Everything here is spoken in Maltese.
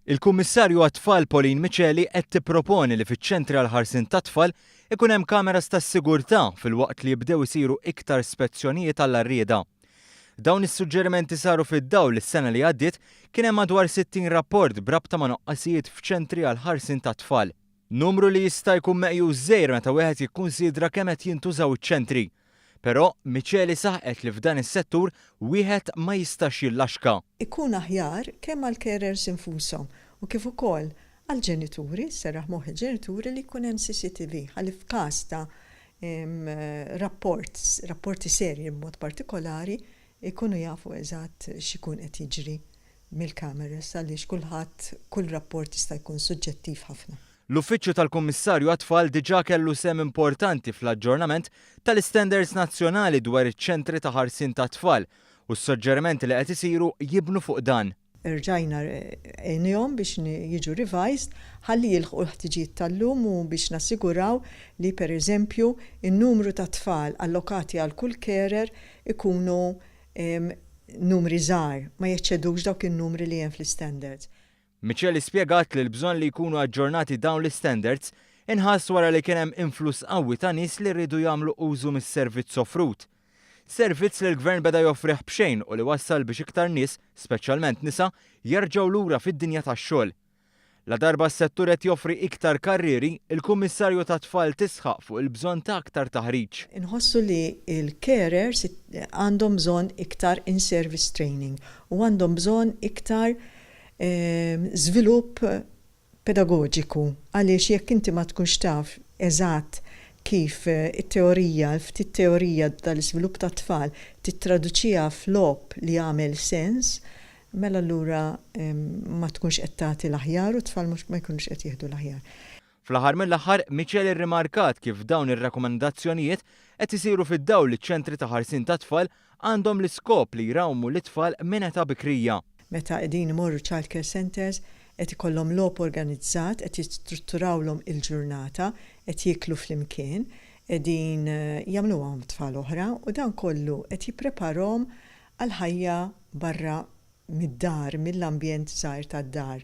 Il-Kummissarju għat-Tfal Pauline Miceli qed tipproponi li fiċ-ċentri għall-ħarsien tat-tfal ikun hemm kameras tas-sigurtà filwaqt li jibdew isiru iktar spezzjonijiet għall-għarrieda. Dawn is-suġġerimenti saru fid-dawl li s-sena li għaddiet kien hemm madwar 60 rapport b'rabta ma' nuqqasijiet f'ċentri għall-ħarsien tat-tfal. Numru li jista' jkun meqjus żgħir meta wieħed jikkunsidra kemm qed jintużaw iċ-ċentri. Però, Miceli saħqet li f'dan is-settur wieħed ma jistax jillaxka. Ikun aħjar kemm għall-carers infushom u kif ukoll għall-ġenituri, sserraħ moħħ il-ġenituri li jkun hemm CCTV ħalli f'każ ta' rapport, rapporti serji b'mod partikolari, ikunu jafu eżatt x'ikun qed jiġri mill-cameras għaliex kulħadd, kull rapport jista' jkun suġġettiv ħafna. L-Uffiċċju tal-Kummissarju għat-Tfal diġà kellu sehem importanti fl-aġġornament tal-istandards nazzjonali dwar iċ-ċentri ta' ħarsien tat-tfal u s-soġġerimenti li qed isiru jibnu fuq dan. Erġajna għenihom biex jiġu revised ħalli jilħqu l-ħtiġijiet tal-lum u biex nassiguraw li per eżempju n-numru ta' tfal allokati għal kull carer ikunu numri żgħar, ma jeċċedux dawk in-numri li hemm fl-istandards. Miceli spjegat li l-bżonn li jkunu aġġornati dawn l-istandards inħass wara li kien hemm influss qawwi ta' nies li riedu jagħmlu użu mis-servizz offrut. Servizz li l-Gvern beda joffrih b'xejn u li wassal biex iktar nies, speċjalment nisa, jerġgħu lura fid-dinja tax-xogħol. Ladarba s-settur qed joffri iktar karrieri, il-Kummissarju tat-Tfal tisħaq fuq il-bżonn ta' aktar taħriġ. Inħossu li l-carers għandhom bżonn iktar in-service training u għandhom bżonn iktar żvilupp pedagoġiku għaliex jekk inti ma tkunx taf eżatt kif it-teorija, l-ftit teorija tal-iżvilupp tat-tfal tittraduċiha f'logħob li jagħmel sens, mela allura ma tkunx qed tagħti l-aħjar u t-tfal mhux ma jkunux qed jieħdu l-aħjar. Fl-aħħar mill-aħħar, Miceli rrimarkat kif dawn ir-rakkomandazzjonijiet qed isiru fid-dawl li ċ-ċentri ta' ħarsien tat-tfal għandhom l-iskop li jrawmu lit-tfal minn età bikrija. Meta qegħdin imorru child care centres, qed ikollhom logħob organizzat, qed jistrutturawlhom il-ġurnata, qed jieklu flimkien, qegħdin jagħmluha ma' tfal oħra u dan kollu qed jippreparhom għall-ħajja barra mid-dar, mill-ambjent żgħir tad-dar.